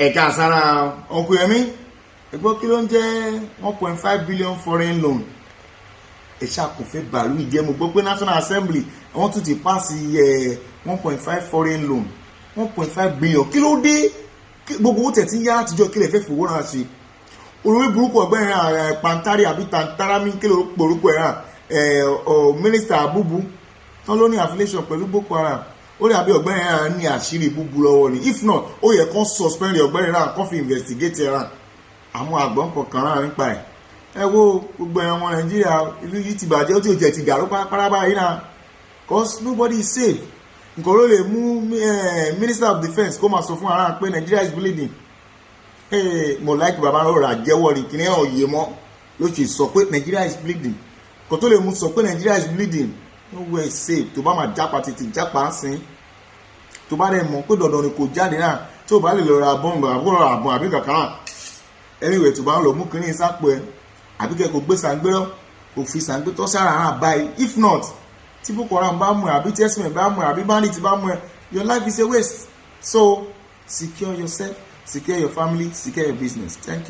Ẹ̀ka sára ọkùnrin mi, ẹ̀gbọ́n, kí ló ń jẹ́ 1.5 billion foreign loan? Ẹ ṣàkófẹ́ bàálù ìjẹ́. Mo gbọ́ pé National Assembly, wọ́n tún ti pass 1.5 foreign loan, 1.5 billion. Kí ló dé? Gbogbo owó tẹ̀ tí ń yá látijọ́, kí lè fẹ́ fowó náà ṣe? Olórí burúkú ọ̀gbẹ́ni Pantari àbí Tantarami, kí ló porúkọ ẹ̀ rà, Mínísítà Bubu tán ló ní affiliation pẹ̀lú Boko Haram. Ó lè àbí ọ̀gbẹ́ni náà ní àṣírí Bubu lọ́wọ́ ni. If not, ó yẹ kán suspend ọ̀gbẹ́ni náà, kán fi investigate ẹ̀ rà. Àwọn àgbọ̀n kọ̀ọ̀kan rà nípa ẹ̀. Ẹ wo gbogbo ẹ̀wọ̀n Nàìjíríà, ìlú yìí ti bàjẹ́, ó ti jẹ́ ti dàrú pátápátá báyìí náà, 'cause nobody is safe. Nǹkan ló lè mú Minister of Defence kó máa sọ fún ara pé Nigeria is bleeding. Mo like baba rọra jẹ́wọ́ ni kí ni ọ̀ yé mọ́ ló ṣe sọ pé Nigeria is bleeding. Kò tó lè mú sọ pé Nigeria is bleeding. Nowhere is safe. Tó bá máa jápa, tètè jápa ń sìn. Tó bá dẹ̀ mọ̀ pé dandan ni kò jáde náà, tó bá lè lọ ra bọ́ǹbù àbúrò àbọ̀n àbí kankan náà, anyway, tó bá ń lọ, mú kínní sápò ẹ, àbí kẹ́ kò gbé sàǹgbérọ́, kò fi sàǹgbétọ́ sára hàn báyìí. If not, tí Boko Haram bá mú ẹ, àbí tí herdsmen bá mú ẹ, àbí bandit bá mú ẹ, your life is a waste. So secure yourself, secure your family, secure your business. Thank you.